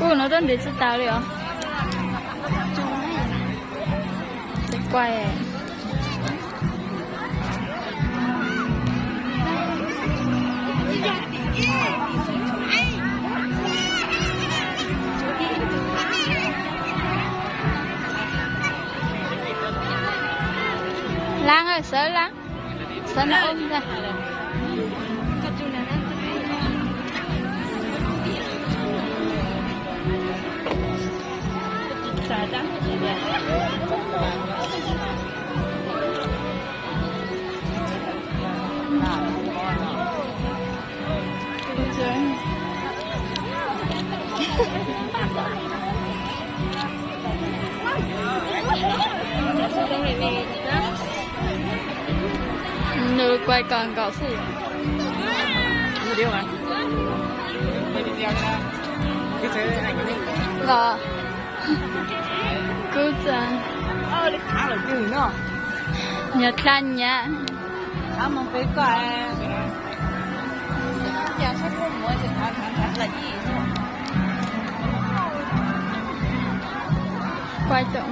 Tus no tuaj ntev tsis tas li os. Kuaj. Lan ơi, sawv Lan. Sawv no ôm ra. Nws quay còn nkaus xwb. Los. Kuv txawm nyob dlha nyab. Kuaj tom.